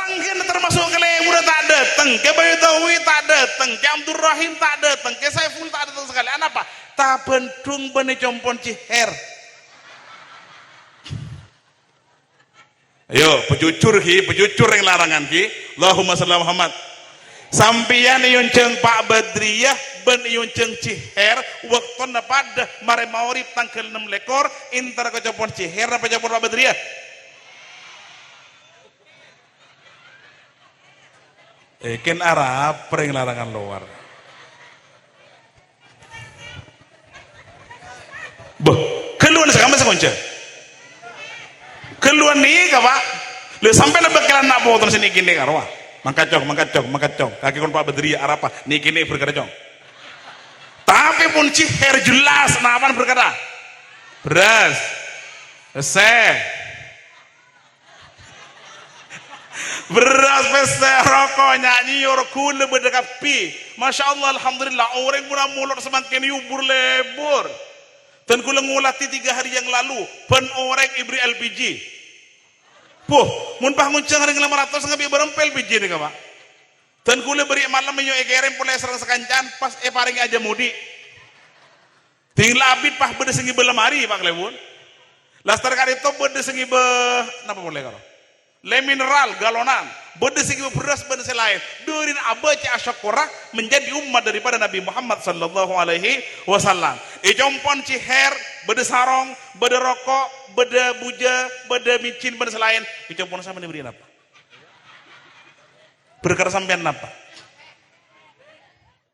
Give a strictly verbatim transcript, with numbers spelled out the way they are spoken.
Mangkèn tamaso' Kè Lèmurra ta' dâteng, Kè Baidawi ta' dâteng, Kè Abdurrahim ta' dâteng, Kè Saiful ta' dâteng sakalè. Anapa? Tabhendhung bân ècompon cihèr. Ayo, pajhujhur, ghi, pajhujhur rèng larangan, ghi. Allahumma shalli ala Muhammad. Sampèyan èyonjhâng Pa' Badriyah bân èyonjhâng cihèr, bâktona padâ marè maghrib tangghâl ennem lèkor, èntar ka compon cihèr napa compon Pa' Badriyah? Eh, kèng arapa rèng larangan lowar. Bâh, ghâlluwân sakamma sè konca. Ghâlluwân nèka, Pa'. Lha sampèyan bhâkalan na' potona sè nè'-kènè' karo, ah. Mangkat, Cong, mangkat, Cong, mangkat, Cong. Kakè kon Pa' Badriyah, arapa? Nè'-kènè' bhârkadhâ, Cong. Tapè mon cihèr jelas, napa'an bhârkadhâ? Bherrâs. Pèssè. Bherrâs, pèssè, roko', nya', nyèyor, ghulâ bâdâ kabbhi. Masya Allah, alhamdulillah, orèng mon amolot samangkèn yubur lebur. Dan kaulâ ngolatè tiga hari yang lalu, bân orèng èberri' L P G. Buh, mon pas ngonjhâng harga lèma ratos ngabi' bârâmpa L P G nèka, Pa'. Dan kaulâ bâri' malem nyo èkèrèm polè sareng sakanca'an, pas èparèngè ajâ modi'. Ding la abit pas bâdâ sè ngibâ lemari, Pa', kalèbun. Lastar ka'dinto bâdâ sè ngibâ, napa polè karo? Lè mineral, galonan. Bâdâ sè ngibâ bherrâs bân sè laèn. Dâri abâ' cè' asyokkorra menjadi umat daripada Nabi Muhammad sallallahu alaihi wasallam. Ècompon cihèr, bâdâ sarong, bâdâ roko', bâdâ bujâ, bâdâ mèncèn bân sè laèn. Ècompon sampèyan èberri' napa? Bherkadhâ sampèyan napa?